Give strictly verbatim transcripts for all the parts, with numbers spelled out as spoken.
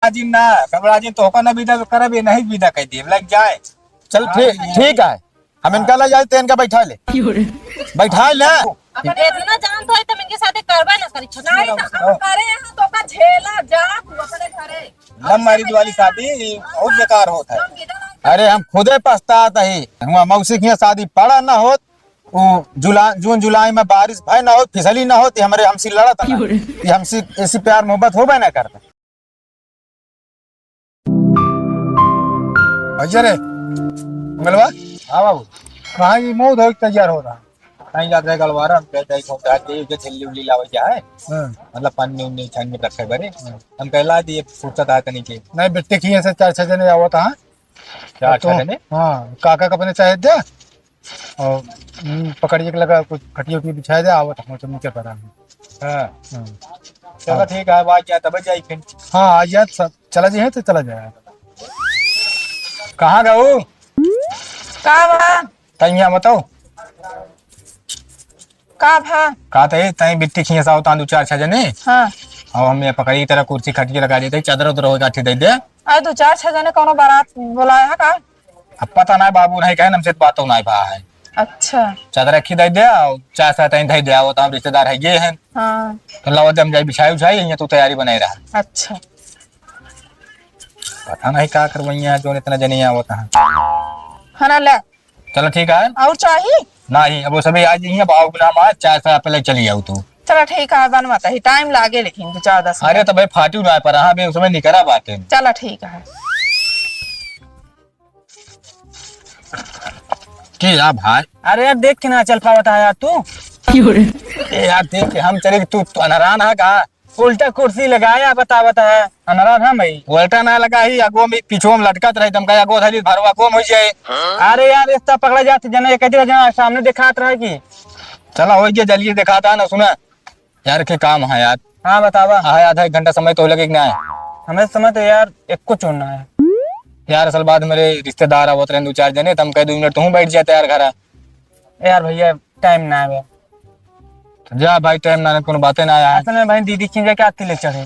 जिन ना, कबड़ा जिन तो होकर ना विदा करब, ये नहीं विदा कर दिए, लग जाए। चल, ठीक, ठीक है। हम इनका ले जाए, तो इनका बैठा ले। बैठा ले। अब इतना जानत है, तो इनके साथे करबे ना करी। नहीं, तो हम करे हैं, तो का झेला जा, तू अपने घरे। लव मैरिज वाली शादी बहुत बेकार होत है। अरे, हम खुदे पछतात ही। हुआ मौसी के यहाँ शादी पड़ा ना होत, वो जुलाई, जून जुलाई में बारिश भय ना होत, फिसली ना होत, ये हमरे, हमसे लड़त ना। ये हमसे, ऐसी प्यार मोहब्बत होबे ना करता। भैया रे, मंगलवा। हाँ बाबू। कहाँ ये मुँह धोए के तैयार हो रहा? कहीं जात रहे गलवारा, हम कह जाई, हम जात रहे, ये झिल्ली उल्ली लावे क्या है? हाँ। मतलब पन्नी उन्नी छान में रखे बरे। हाँ। हम कह ला दिए, फुर्सत आया तनी के। नहीं, बिट्टी खिए से चार छह जने आवत, हाँ। चार तो छह जने? हाँ, काका का अपने चाहे दे। और, हम्म, पकड़िए के लगा, कुछ खटिया उटिया बिछाए दे, आवत हम तो नीचे पर आए। हाँ। हाँ। चलो ठीक है, अब आ गया, तब जाई फिर। हाँ, आ गया, सब चला जाए तो चला जाए। कहाँ गऊ? का बा? तई यहाँ बताओ। का भा? का तई, तई बिट्टी खिए साव तान दो चार छह जने। हाँ। और हम ये पकड़ी की तरह कुर्सी खटिया लगा देते, चादर उधर हो जाती दे दे। अरे दो चार छह जने कौनो बारात बुलाया है का? अब पता ना बाबू नहीं कहे, हमसे तो बात तो नहीं भा है। अच्छा। चादर रखी दे दे, और चाय साय तई दे दे, वो तो हम रिश्तेदार है ये हैं। हाँ। तो लाओ दे, हम जाई बिछाई उछाई, यहाँ तू तैयारी बनाए रहा। अच्छा। पता नहीं का करवैया है, जो इतना जने आवत हैं। है ना, ले। चलो ठीक है। और चाही? नहीं, अब वो सभी आ जाइए, अब आओ ना, चाय साय पहले चली आओ तू। चलो ठीक है, बनवाता ही, टाइम लागे लेकिन दो चार दस अरे मिनट। तो भाई फाटू ना पर, हाँ, बे, उसमें निकरा बात है। चलो ठीक है। के यार भाई? अरे यार, देख के ना चल पावत है यार तू। ए यार, देख के हम चले कि तू, तू अनरान है का? उल्टा कुर्सी लगाया, बता, बता है। अनरान है भाई। उल्टा ना लगा ही, अगो में, पीछो में लटकत रही, तुमका अगो धरी, भरवा कम हो जाए। अरे यार, रिश्ता पकड़ा जात, जना एक जगह जना सामने दिखात रहे कि। चला, हो गया, जल्दी दिखाता है ना, सुना। यार, के काम है यार। हाँ, बतावा। हाँ, आधा एक घंटा समय तो लगे कि ना है? हमें समय तो यार, एक को छोड़ना है। यार, असल बात, मेरे रिश्तेदार आवत रहे दो चार जने, तो हम कह दो मिनट तुम बैठ जाते यार घर। यार भैया, टाइम ना है। तो जा भाई, टाइम ना है, कोनो बातें ना आया है। असल में भाई, दीदी खींचा के आती ले चढ़े।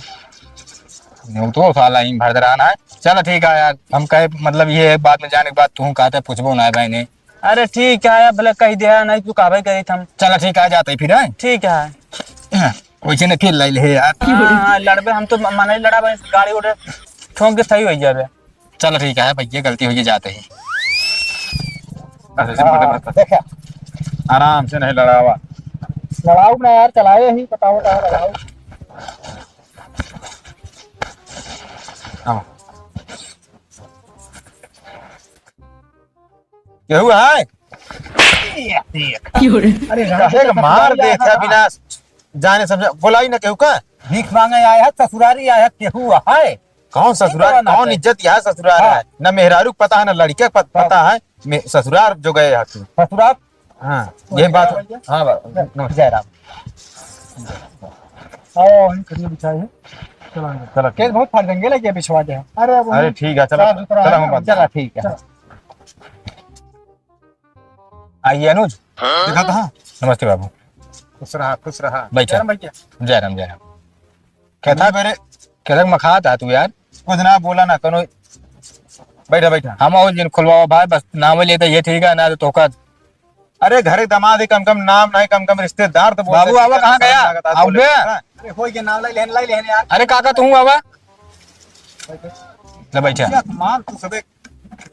वो तो साला ही भरदरान है। चल ठीक है यार, हम कहे, मतलब, ये बात में जाने के बाद तू कहते पूछबो ना है भाई ने। अरे ठीक है, अब भले कह दिया, नहीं तू कहबे करी थम। चल ठीक है, जाते फिर, हैं? ठीक है। हाँ, वैसे ने फिर लड़ ले यार। हाँ, हाँ, लड़बे, हम तो म-, मना ही लड़ा भाई, गाड़ी उड़े ठोंक के सही हो जाबे। चल ठीक है भैया, गलती हो गई, जाते ही। अरे, हाँ, देखा। आराम से नहीं लड़ावा। लड़ाऊ ना यार, चलाए ही, बताओ, बताओ, लड़ाऊ। हाँ। केहू है? ये देख। अरे, काहे के मार देत है बिना जाने समझे? बोलाई ना केहू का। भीख मांगे आया है, ससुरारी आया है, केहू है? कौन ससुरार, कौन इज्जत यहाँ ससुरार है? ना मेहरारू के पता है, ना लड़के के पत-, पता है। मे-, ससुरार जो गए हैं तू। ससुरार? हाँ, ये बात। हाँ, बाबा, नमस्ते। जय राम। आओ, हम खटिया बिछाए हैं। चलो, चलो, ठीक। केस बहुत फटकेंगे, लगे बिछवा दे। अरे, अब अरे, ठीक है, चलो, साफ सुथरा चलो, है हम ना? बात चला, ठीक है। चलो। आइए, अनुज। देखा था? नमस्ते, बाबू। खुश रहा, खुश रहा। बैठा। जय राम भैया। जय राम, जय राम। क्या था? अरे, क्या था, मखा था तू, यार? कुछ ना बोला ना, कनो। बैठा, बैठा। हम और जिन खुलवावा भाई, बस नाम लेते, ये ठीक है ना, तो तोहका अरे, घर के दामाद ही कम कम नाम नहीं, कम कम रिश्तेदार तो बोल बाबू, दे, आवा, कहाँ गया? आवा बे। अरे, हो गया, नाम लाई लेहन, लाई लेहन यार। अरे, काका, तू आवा। ले, बैठा। भैया, मान तू सबे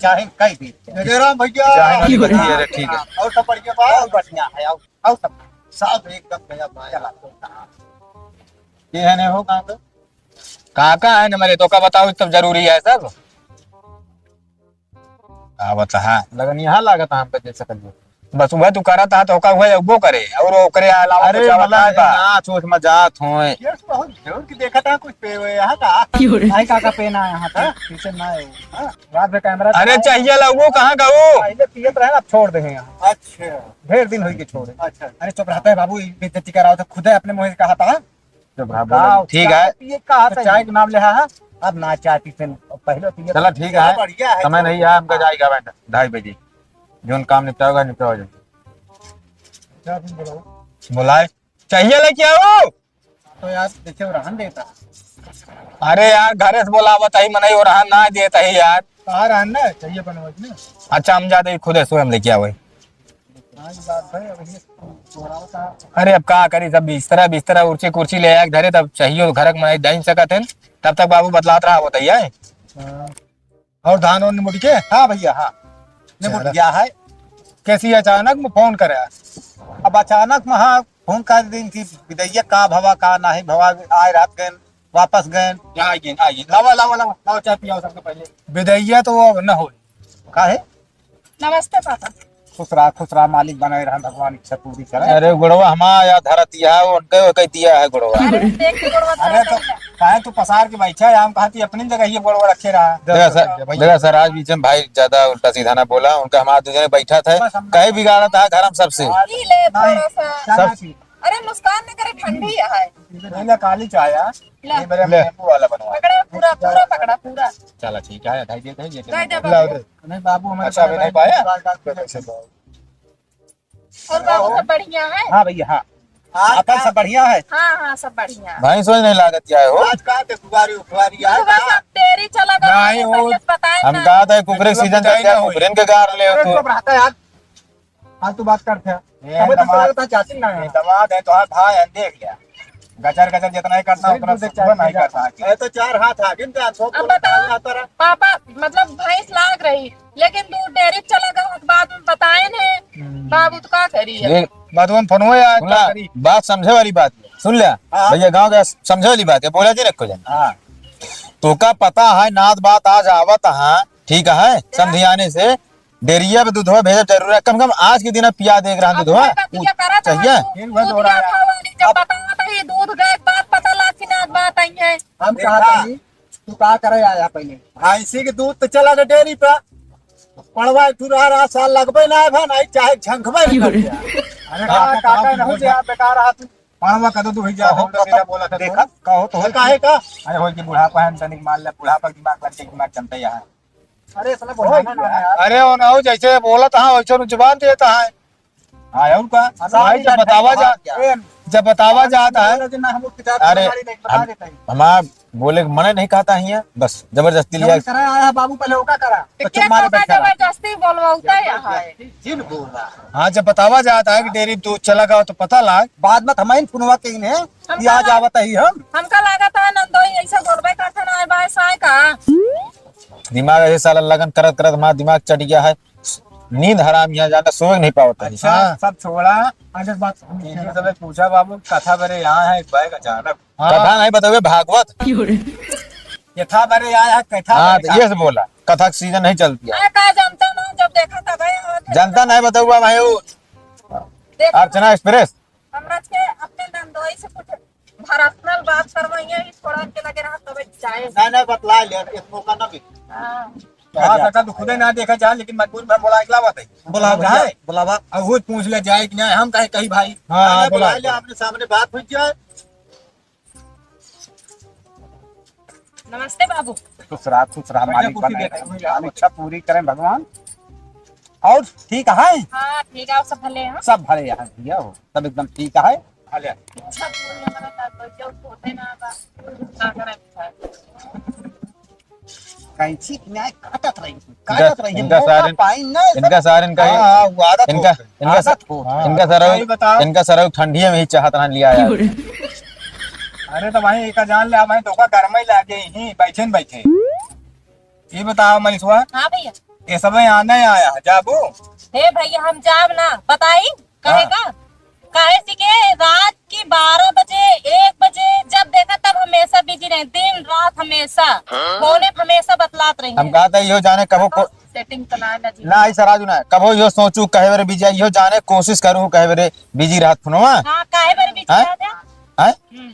चाहे कह दे। जय राम भैया। चाहे ना, अरे, ठीक है। और सब बढ़िया बा? और बढ़िया है, और, और सब, सब एकदम गया बा। ये है नहीं हो कहाँ पे? काका है ना मेरे, तो का बताओ, तब जरूरी है सब। आवत है। लगन यहाँ लागत है हमके जैसे करिए। बस वह तू करत है तो ओका वह वो करे और ओकरे अलावा अरे कुछ आवत मतलब नहीं बा। नाच ओच में जात होए। ये तो बहुत जोर की देखत है कुछ पे हुए यहाँ का। क्यों रे? आई काका पे ना यहाँ का। पीछे ना है वो। हाँ, रात में कैमरा अरे चलाए। चाहिए ला वो कहाँ का वो? पहले पियत रहे, अब छोड़ दे हैं यहाँ। अच्छा। ढेर दिन होई के छोड़े। अच्छा। अरे चुप रहता है बाबू, बेइज्जती कराओ तो खुद है अपने मुँह से कहा था। चुप रहा, बोला। हाँ, ठीक है। चाय पिए का तो आता है। चाय के नाम ले, हाँ, हाँ। अब ना चाय पीते हैं, पहले पिए। चला, ठीक है। बढ़िया है समय तो। नहीं है, हमका जाएगा बेटा, ढाई बजे। जोन काम निपटाओगा, निपटाओ जाओ। क्या तुम बोलो? बुलाए। चाहिए लेके आओ। तो यार, देखिए, रहन देता। अरे यार, घरे से बोलावत ही, मनई हो रहा ना देत ही यार। कहाँ रहन ना, चाहिए बनवा के ना। अच्छा, हम जाते ही खुदे स्वयं लेके आवे। हाँ, ये बात है, अब ये बोलावत है। अरे, अब का करी, सब बिस्तरा, बिस्तरा, उर्ची, कुर्सी ले आके धरे, तब चाहिए घर के मनई डाइन सकत है, तब तक बाबू बतलात रहा होता ही है। हाँ। और धान और निमुट के? हाँ भैया, हाँ, निमुट चला। गया है। कैसी अचानक में फोन करे? अब अचानक में, हाँ, फोन कर दिन कि बिदैया का भवा, का नाही भवा, आए रात गए, वापस गए। आ गए, आ गए। लावा, लावा, लावा, लावा, चाय पियाओ सबसे पहले। बिदैया तो वो अब न हो। का है? नमस्ते पापा। खुश रहा, खुश रहा, मालिक बनाए रहा, भगवान इच्छा पूरी करे। अरे गुड़वा हमारा या धरत दिया है, उनके वो कह दिया है गुड़वा। अरे देख के गुड़वा अरे तो धरत है। काहे तू पसार के बैठा है, हम कहती अपनी जगह ये गुड़वा रखे रहा। देखा सर, भैया। देखा सर, आज बीच में भाई ज्यादा उल्टा सीधा ना बोला, उनका हमारा दो जने बैठा था, बस हम कहीं बिगाड़ा था घर हम सबसे। ई ले नहीं, थोड़ा सा। क्या सब ना की? अरे मुस्कान न करे, ठंडी है। पहले काली चाय है, ला। ये मेरे ले। नींबू वाला बनवा। पकड़ा, पूरा, पूरा पकड़ा, पूरा। चला ठीक है, ढाई दे, ढाई दे। ढाई दे ला बाबू। दे। नहीं बाबू, हमारे अच्छा, अभी नहीं पाया? और बाबू सब बढ़िया है? हाँ भैया, हाँ। आज अपन का सब बढ़िया है? हाँ, हाँ, सब बढ़िया है। भाई सोच नहीं लागत क्या है हो? आज का ते कुवारी उखवारी आए तो बस का? अब डेरी चला गया, नहीं, पहले वो बताए हम ना। कहा था कुकरे सीजन चल गया, कुकरेन के गार ले अरे तो। चुप रहता यार, फालतू बात करते हैं। ए, अबे तो दमाद, चला था, चाची ना है। दमाद है, तो हाथ भाई है, देख लिया। गचर गचर जितना ही करता, उतना सुबह नहीं करता है। ए, तो चार हाथ आगे ना, सौ अब बता, पापा, मतलब भैंस लाग रही, लेकिन दूध डेयरी चला गया, बाद में बताए ने। हम्म। बाबू तो का करी अब? ये बात में फोन हुआ यार, सुन ला, का करी? बात समझे वाली बात है। सुन लिया? हाँ। भैया गाँव का समझे वाली बात है, बोला जी रखो जान। हाँ। तो का पता है, नात बात आज आवत है, ठीक है, समझियाने से डेरिया पे दूधवा भेजब जरूर है, कम से कम आज के दिन अब पिया देख रहा अब दूधवा। मैं बतिया करत चाहिए? हूँ, फिर वह दूध दौड़ा क्या रहा। खावा नहीं, जब अब बतावत है, ये दूध गए के बाद पता लाग कि नात बात आई है। हम कहा देखा। था नहीं, तू का करे आया पहले? भैंसी के दूध तो चला गया डेयरी पे, पड़वा एक ठुरा रहा साल लगबे ना है, भाई, नहीं चाहे झंखबे नहीं करते। अरे हाँ, काका, काका, काका, नहीं हो गया, बेकार रहा तू। पड़वा कदो तू ही जा, कहो, हम तो कहो, सीधा बोला था देखा, तू। कहो तो तो काहे का? अरे होई कि बुढ़ापा है, तनिक मार ले, बुढ़ापा के दिमाग लग के दिमाग चलता ही है। अरे, साला बढ़ाना ना है यार। अरे, वो ना हो, जैसे बोलत है, वैसे नु जुबान देत है। हाँ, और का? हाँ, भाई, जब बतावा जा-, ए, जब बतावा जात है। बोला कि ना, हम लोग किताब अरे, हमारी नहीं, बता हम, देता है। हमार बोले के मने नहीं कहता है, बस जबरदस्ती लिया। जवन करा आया है बाबू, पहले ओका करा। तो तो चुप मारे का बैठा रहा। जबरदस्ती बोलवाउता है? जिन बोला। हाँ, जब बतावा जात है कि डेयरी दूध चला गवा, तो पता लाग। बाद में थमाइन फोनवा के इन्हें, हम कि आज कहा, आवत ही हम। हमका लागत है नंदोई ऐसा बोलबे करते ना, आए बाय साए का। दिमाग ऐसे साला लगन करत करत हमारा दिमाग चट गया है। नींद हराम यहाँ जाना, सोए नहीं पावत है। अच्छा, हाँ। सब छोड़ा, आज एक बात सुन। इनके सबे पूछा बाबू, कथा बरे यहाँ है, एक बैग अचानक। हाँ। कथा नहीं बतावे, भागवत। कथा बरे यहाँ है, कथा हाँ, बरे तो का। ये से बोला, कथा की सीजन नहीं चलती है। अरे का जनता ना, जब देखा तब है, और जनता नहीं बताऊंगा भाई, वो देखा अर्चना एक्सप्रेस। हमरा के अपने नंदोई से कुछ पर्सनल बात करवाइए, ई थोड़ा के लगे रहा, तबे जाए। नहीं, नहीं, बतला ले, एक मौका ना मिले। हाँ। तो हाँ, सकल तो खुदे ना देखा जाए, लेकिन मजबूर में बोला, एकला बात है। बुलावा, बुलावा। अब वो पूछ ले जाए कि नहीं, हम कहे कही भाई। हाँ, हाँ, नहीं, बुला, बुला ले, बुला। आपने सामने बात हुई जाए। नमस्ते बाबू। खुश रहा, खुश रहा, बढ़िया मालिक कुर्सी बनाए देता हूँ रहे। यार। इच्छा पूरी करें भगवान। और ठीक है? हाँ, ठीक है, सब भले हैं। सब भले हैं भैया हो, सब एकदम ठीक है। भले। इच्छा पूरी हमारा ना तो जो होते ना बा, का करें? कैंची के न्याय काटत रही, इनका, काटत रही, इनका मौका सारे, पाई ना, इनका सब। सारे, इनका, हाँ, हाँ, वो आदत हो इनका, गई। इनका आदत हो गई। हाँ। इनका सरऊ, आदत हो गई। इनका सरऊ ठंडिया में ही चाहत रहन लिया है। अरे तो भाई, एका जान ले, भाई, तो का गरम ही लागे ही, बैठे न बैठे। ये बताओ मनीषवा। हाँ भैया। ये सब आना आया है, जाबू? हे भैया, हम जाब ना, बताई, काहे हाँ। का? काहे से के रात की बारह बजे, एक बजे जब देखा तब हमेशा बिजी रहे, दिन रात हमेशा। हाँ? फोने पे हमेशा बतलात रही हम है। कहा था, यो जाने कबो को-, सेटिंग तो ना, ना जी। ना, ऐसा राजू ना, कबो यो सोचू कहे बरे बिजी, यो जाने कोशिश करू कहे बरे बिजी रहत फोनवा। हाँ, काहे बरे बिजी हैं? रहत है? हैं? हम्म।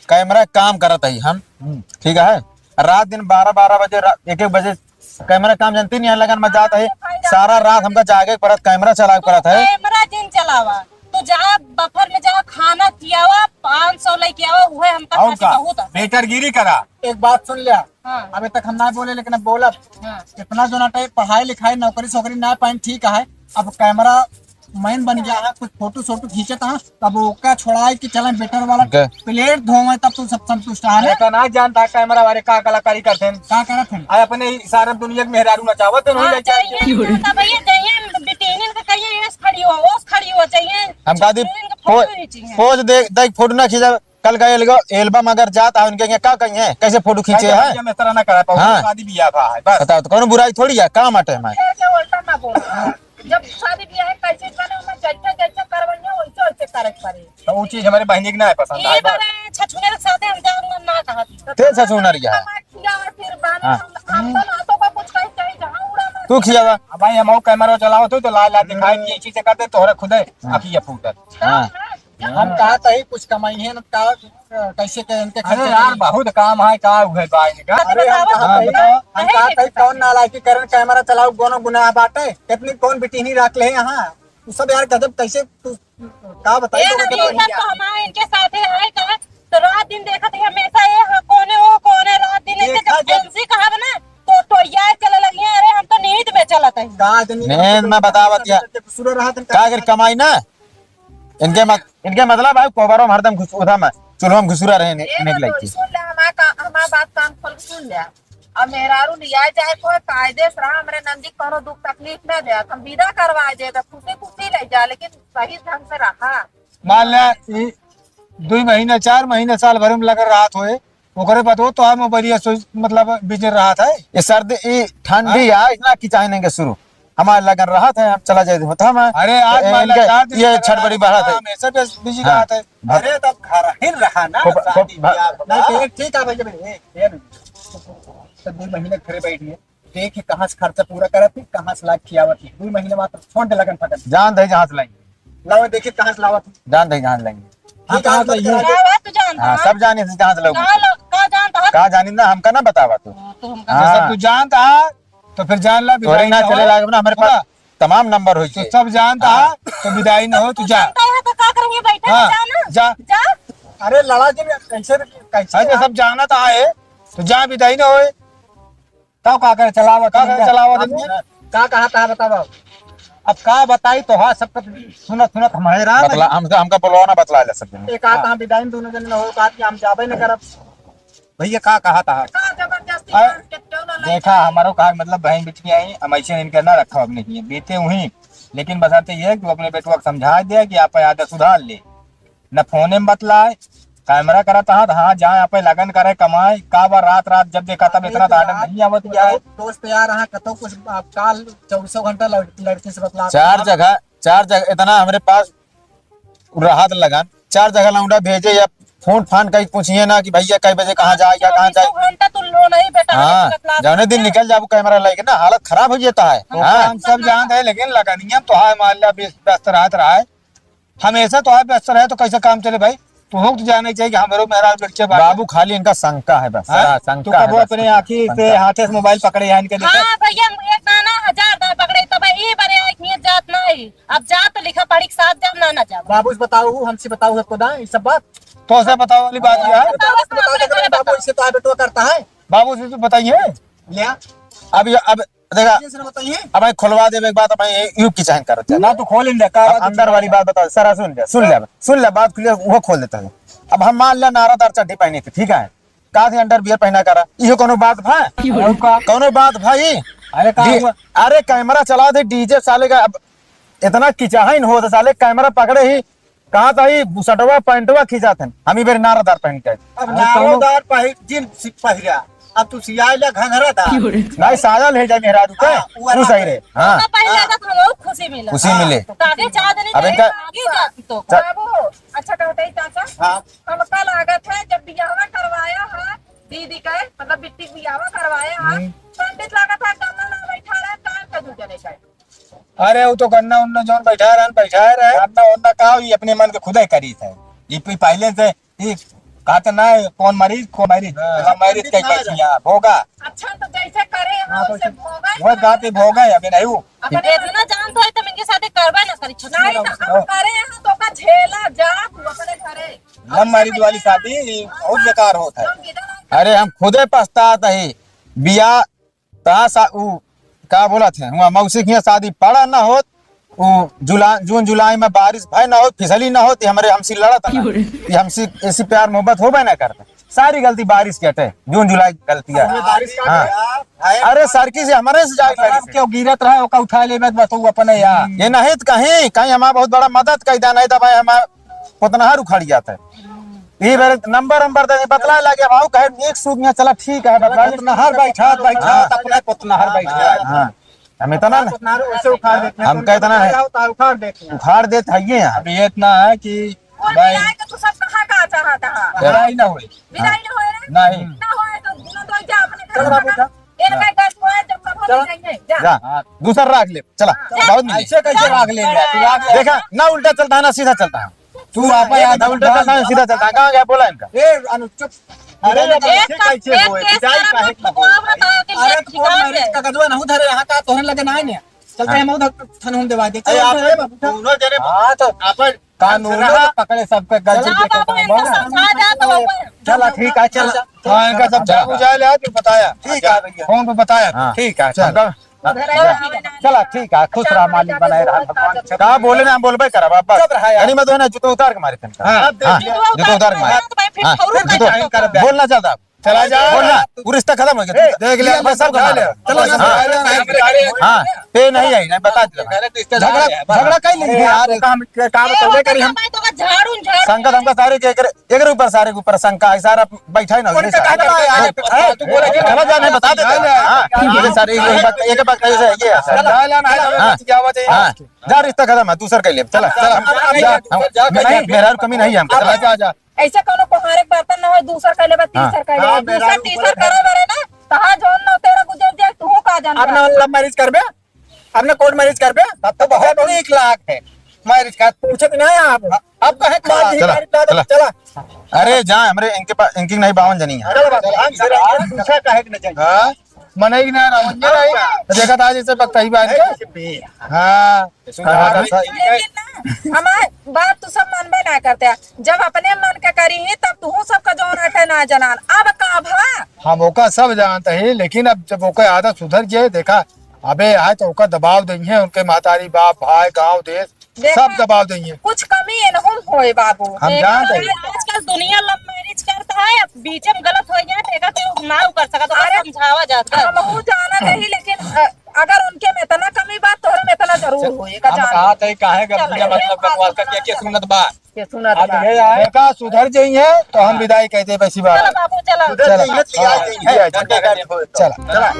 कैमरा काम करत है हम, हम्म। ठीक है? रात दिन बारह, बारह बजे, रा-, एक एक बजे कैमरा काम जानती नहीं है, लगन में जात है, सारा रात हमका जागे के पड़त, कैमरा चलावे के पड़त है। कैमरा जिन चलावा, तो जा बफर में जा, खाना खियावा, पाँच सौ लेके आवा, उहे हमका और खातिर का? बहुत है। बेटरगिरी करा। एक बात सुन लिया, हाँ। अबे तक हम ना बोले, लेकिन अब बोलब। हाँ। इतना जो ना टाइम पढ़ाई लिखाई, नौकरी सोकरी ना पाइन, ठीक है, अब कैमरा मैन बन गया है, कुछ फोटो सोटो खींचत है, तब ओका छोड़ाए कि चलें बेटर वाला ओके। प्लेट धोवे, तब तो सब संतुष्ट है। अरे, तो ना जानता कैमरा वाले का कलाकारी करते हैं। का करत हैं? अरे, अपने इशारे में दुनिया के मेहरारू नचावत हैं, वही हाँ, लड़का चाहिए, चाहिए। तो भैया चाहिए, बिटिनिन के कहिए, एस खड़ी हो, ओस खड़ी हो चाहिए। हम कहा दी, बिटिनिन के फोटो पो-, नहीं चाहिए। पोज दे, देख फोटो ना खींचा, कल का एल्ग-, एल्बम अगर जात है उनके यहाँ का कही है, कैसे फोटो खींचे कैसे है? भैया मैं इस तरह ना करा पाऊँ, हाँ। शादी ब्याह भा है, बस। बताओ तो कौनो बुराई थोड़ी है, काम आटे हमारे। फिर के उल्टा ना बोल। जब शादी ब्याह है, कैसे बने, ओमे जैसे जैसे करवइया, वैसे वैसे करे के पड़े। तो वो चीज हमारे बहिनी के ना है पसंद ये आए, बस। बड़े छछुनर के साथे हम जाऊंगा ना कहत। ते छछुनर या है। हमारे खिया और फिर बाने हाँ। हम, हम तो ना तो का कुछ कहीं कहीं जहाँ उड़ा मार तू खियावा। अब भाई हम कैमरा चलाओ तो, तो ला ला दिखाए कि ये चीजें करते तोहरा खुदे हाँ। अखिया फूटत। हाँ। हम कहा तही कुछ कमाई है ना का, कैसे के इनके अरे खर्चे यार, करी? बहुत काम है, का हुए बा इनका? अरे हम कहा हाँ, तही, बताओ। हम कहा तही कौन नालायकी करन कैमरा चलाऊ, कोनो गुनाह बाटे? कितनी कौन बिटिनी रख ले यहाँ? तू सब यार गजब कैसे, तू का बताई ए तो ना, मतलब ये सब तो हमारे इनके साथे आए का, तो रात दिन देखत है हमेशा ये हाँ, कोने वो, कोने रात दिन ऐसे देखा जब जब एमसी कहब ना, तो टोइया चले लगी है, अरे हम तो नींद में चलत है। का दिन नींद में बतावत या। सुबह रात दिन का अगर कमाई ना, इनके मत-, इनके मतलब है कोबरो में हरदम घुस-, उधम है, चूल्हा में घुसुरा रहे ने-, ए इन्हें ना लइके। तो सुन ले, हमार का-, हमार बात कान खोल के सुन ले। अब मेहरारू लिया जाए कोई कायदे से रहा, हमरे नंदी कोनो दुख तकलीफ ना दे, हम विदा करवा दे, तो खुशी खुशी ले जा, लेकिन सही ढंग से रहा। मान ले, ई दुई महीना, चार महीना, साल भर में लगल रहत होए, ओकरे बाद वो तो हम बढ़िया सोच, मतलब बिजनेस रहत है। ये सर्दी, ई ठंडी हाँ? है, इतना कि चाहे नहीं के शुरू। हमारे लगन रहत है, हम चला जाए होता हम। अरे, आज ए, मान ला इनके चार दिन ये लगा छठ बड़ी रहत है, बढ़त है। हम ऐसे बस बिजी हाँ। रहत है। भत- अरे, तब घर ही रहा ना, खूब, शादी खूब, ब्याह भत- होगा। नहीं, तो एक ठीक है भैया, भाई, एक, ये नहीं। तो दो महीने घरे बैठी है, देख कहाँ से खर्चा पूरा करत है, कहाँ से लाग खियावत है। दो महीने बाद छोड़ दे लगन फगन। जान दे जहाँ से लाएंगे। लाओ, देखिए कहाँ से लावत है। जान दे जहाँ से लाएंगे। हाँ, कहाँ से लाइए? का बात तू जानता हाँ, है? सब जाने से जहाँ से लाओ। का लो-, का जानता है? का जानी ना, हमका ना बतावा तू। हाँ, तो हमका हाँ। जैसा तू जानता है, तो फिर जान ला, तोरे बिदाई ना ना चले हो। लागे ना, हमारे पास पूरा। तमाम नंबर होई तो छे। सब जानता हाँ। है, तो बिदाई ना हो, तू तू जा। जानता है तो का करेंगे, बैठे हाँ, जा ना। जा। जा। अरे लड़ा जी, कैसे, कैसे हाँ, जो यार? सब जानत आए, तो जा, बिदाई ना होए। तब का करे, चलावत का करे, नहीं। चलावत नहीं। का कहा था, बताओ। अब का बताई, तो हाँ, सब कुछ सुनत, सुनत हम हैरान बतला, हैं। हमका, हमका बोलवा ना, बतला ले सब जने। एक हाथ हाँ। हम बिदाई में दोनों जने न हो, एक हाथ के हम जाबे न करब। भैया का कहा था? का जबरदस्ती अरे, मार के क्यों ना लग देखा, जाए? हमारो कहा मतलब बहन बिटिया आई, हम ऐसे इनके ना रखा अपने लिए, बीते हुई, लेकिन बस आते ये कि वो अपने बेटुआ को समझा दे कि आप आदत सुधार ले, न फोने में बतलाए, कैमरा करत हा, हाँ, जाए आप लगन करे, कमाए, का बा रात रात जब देखा तब अरे इतना तो तो आदत यार, नहीं आवत क्या है? दोस्त यार, हाँ, कतो कुछ आप काल चौबीसों घंटा लड़-, लड़की से बतलात चार आप। जगह, चार जगह इतना हमरे पास रहत लगन, चार जगह लौंडा भेजे या फोन फान कहीं पूछिए ना कि भैया कई बजे कहाँ जाए या कहाँ जाए। चौबीसों घंटा तू लो नहीं बेटा, हाँ, बतलात जौने दिन है। निकल जाबू कैमरा लेके ना, हालत खराब हो जाता है। तो हाँ। हम सब जानते हैं, लेकिन लगनिया तो हाय मान लिया व्यस्त रहत रहा है। हमेशा तो आप व्यस्त रहे तो कैसे काम चले भाई? तो हो तो जाना ही चाहिए कि हमारो मेहरारू लड़के बाटे। बाबू खाली इनका शंका है बस, हाँ? सारा शंका तो है कबो बस। अपने आँखी से शंका। हाथे से मोबाइल पकड़े हैं इनके देखे? हाँ भैया, हम एक दाना हजार दाना पकड़े, तब ई बरे आई, हियाँ जात नहीं। अब जा तो लिखा पढ़ी के साथ जा, ना, ना जा। बाबू से बताओ, हमसे बताओ सबको दा, ये सब बात। तो से बताओ वाली बात ये है? बताओ, बताओ, बताओ, बताओ, बाबू, इससे तो आप बेटवा करता है। बाबू से तो बताइए। लिया। अब ये, अब देखा, ये से बताइए। अब भाई खोलवा दे एक बात, अब भाई यू की चाहन करत है। ना तो खोल इन दे, का अब बात अंदर है? वाली बात बताओ, सारा सुन ले, सुन ले, अब सुन ले, बात खुली, वो खोल देता है। अब हम मान लिया नारादार चड्ढी पहनी थी, ठीक है, का थी अंडरवियर पहना करा, इहो कोनो बात भा? और का? कोनो बात भाई? अरे का डी-, हुआ? अरे कैमरा चला दे, डीजे साले का अब इतना किचाहन होत साले, कैमरा पकड़े ही कहा था, ई बुशर्टवा, पैंटवा खींचा था, हम ई बेर नारादार पहन के। अब अरे नारादार कौनो पहिर, जींस पहिरा, अब तू सियाइला घंघरादार। नहीं, साया ले जाए मेहरारू के, हाँ, वो तू सही रहे। हाँ। तो पहले हाँ। तो हम खुशी मिला। खुशी हाँ। मिले। तो आगे चाह देने अब के इनका आगे जाती तो। चा- बाबू, अच्छा कहते ही चाचा, हाँ। हमका लागत है जब बियाहवा करवाया है दीदी के, मतलब बिट्टी के बियाहवा करवाया है, हम्म। पंडित लागत है गमला ना बैठा रहे, काम का दू जने का। अरे, वो तो गन्ना उन्ना जौन बैठा रहन, बैठा रहे। गन्ना उन्ना का, ये अपने मन के खुदे करी थे। ये पी-, पहले से, ये कहते ना, कौन मरीज, कौन मरीज, हाँ। लव मैरिज कई बैठी है, भोगा। अच्छा, तो जैसे करे हैं, हाँ, तो वैसे भोगा ही वह ना। जाते भोगा है, अबे नहीं वो। अपने इतना जानता है, तो इनके साथ करवा ना करी, छुट्टी नहीं, ना तो करो। हम करे हैं, तो का झेला जा, तू अपने घरे। लव मैरिज वाली शादी बहुत बेकार होता है। अरे, हम खुदे पछतात ही, बिया ता सा-, उ, का बोलत है, हुआ मौसी के यहाँ शादी पड़ा ना होत, वो जुलाई, जून जुलाई में बारिश भय ना हो, फिसली ना हो, तो हमरे हमसे लड़त ना। ये हमसे ऐसी प्यार मोहब्बत होबे ना करता। सारी गलती बारिश के हटे, जून जुलाई की गलती है। हाँ। अरे सरकी से हमरे से जाए लड़ी से। क्यों गिरत रहा, ओका उठा ले, मैं बताऊँ अपने यार। ये नहीं तो कहीं, कहीं हमारा बहुत बड़ा मदद कर देना, नहीं तो भाई हमारा पोतनहर उखड़ जाता है। ये बार नंबर, नंबर दे, बतला लगे, भाऊ कहे एक सूत में चला, ठीक है, बतला ले। पोतनहर बैठा, बैठा, हाँ। अपने पोतनहर बैठा। हाँ। हम इतना ना, पोतनहर वैसे उखाड़ देते हैं, हम तो कहते ना है। उखाड़ देते हैं। उखाड़ देते हैं ये यार। अब ये इतना है कि वो भाई, विदाई के तू सब कहाँ, कहाँ चाहता है? विदाई ना होए। विदाई ना होए रे? नहीं। ना होए तो दोनों तो क्या अपने घर चल में बाबू, रखा? जा। इनका घर को है, जब सब हम चल। जाएंगे। जा। जा। हाँ। दूसर राख ले। चला। हाँ। बहुत मिली। ऐसे कैसे राख ले? तू राख ले। देखा, ना उल्टा चलता है, ना सीधा चलता है। तू आप ना उल्टा चलता है, सीधा चलता है। कहाँ गया बोला इनका? ए, अनु, चुप। अरे, अरे, एक कैसे, का-, कैसे एक होए? केस विदाई करना काहे की तो होए? वो बताओ कि अरे, ये तो कोर्ट ठिकाना मैरिज है। का गजवा नहीं धरे, यहाँ का तोहरे लगे ना है ने। चलते हाँ। हैं, हम उधर थाने हम देवा दे। अरे, चलो, आप चलो, बाबू, उठा। दोनों जने हाँ, तो अपन कानून रहा। पकड़े सबके गलती चला के बाबू, काम इनका है। समझा जा तो ऊपर। चला, ठीक है, चला। हाँ, इनका समझा बुझा ले, आज बताया। ठीक है भैया। फोन पे बताया। हाँ। ठीक है, चल। चला, ठीक है, खुश रहा, मालिक बनाए रहा भगवान। का बोले ना, हम बोलबे करब, अब बस। चुप रहा यार। घड़ी में तो है ना, जूता उतार के मारे तनका। हाँ। हाँ, जूता उतार के मारे। तो भाई फिर हाँ, खौरू जूता। का करब? बोलना चाहता। चला जा। बोलना, वो रिश्ता खत्म हो गया। ए, देख ले, ये सब खत्म हो गया। चलो, हाँ। चलो, चलो। हाँ, पे नहीं आई, नहीं बता दे। झगड़ा, झगड़ा कहीं नहीं है यार। काम, काम तो करी हम। झाड़ू, झाड़ू। संगत हमका सारे के एकरे एकरे ऊपर, सारे के ऊपर शंका है, सारा बैठा ही ना होइए, सारे। कहा यार, तू बोला कि चला जा, नहीं बता देते। हाँ, ये सारे एक बात, एक बात कही से, ये है, सर। जा, जा, ना, हाँ, क्या बात है? हाँ, जा, रिश्ता खत्म है, दूसर कर ले, चला, चला, जा, जा, हम, जा, जा, नहीं, जा, मेरा कमी नहीं है हमको, चला। जा, जा। ऐसे कोनो कोहारे के बर्तन ना हो, दूसर कर ले, बस हाँ। तीसर कर ले, हाँ, दूसर, मेरा तीसर करे बरे ना, तहा जौन नौ तेरह गुजर जाए, तू का जान अब ना लव मैरिज करबे? अब ना कोर्ट मैरिज करबे? तब तो बहुत नीक लाग है। मैरिज का पूछत ना है आप। अब कहे बात ही चला, करी, चला, चला। चला। अरे जा, हमरे इनके पास, इनकी नहीं बावन जनी है। चलो बाबा, हम से पूछा काहे के न जाए। हाँ? मनई ना रावण के नहीं। तो देखा था जैसे बकताई बात के। हाँ। लेकिन ना, हमार बात तो सब मानबे ना करते हैं। जब अपने मन के करी ही, तब तू सबका जौन अटे ना जनान। अब का भा? हम ओका सब जानते हैं, लेकिन अब जब ओका आदत सुधर जाए, देखा, अबे आए तो ओका दबाव देइहे, उनके महतारी, बाप, भाई, गांव, देश, देखा, सब दबाव देइहे। कुछ कमी एनहुम होए बाबू। हम जानते हैं। आजकल दुनिया लव मैरिज करता है, अब बीच में गलत हो जाए तो एका तो ना कर सकत, तो अरे, समझावा जाता है। हमहू जानत ही, लेकिन, अ, अगर उनके में इतना कमी बा, तोहरे में इतना जरूर होए, एका हम जान। कहा थे, काहे गलतियां चलो, मतलब बकवास करके के सुनत बा? के सुनत बा। देखा, सुधर जाइए तो हम विदाई कह दे, वैसी बात। चलो बाबू, चलो। सुधर जाइए, चला। लिया जाइए। चला। चला।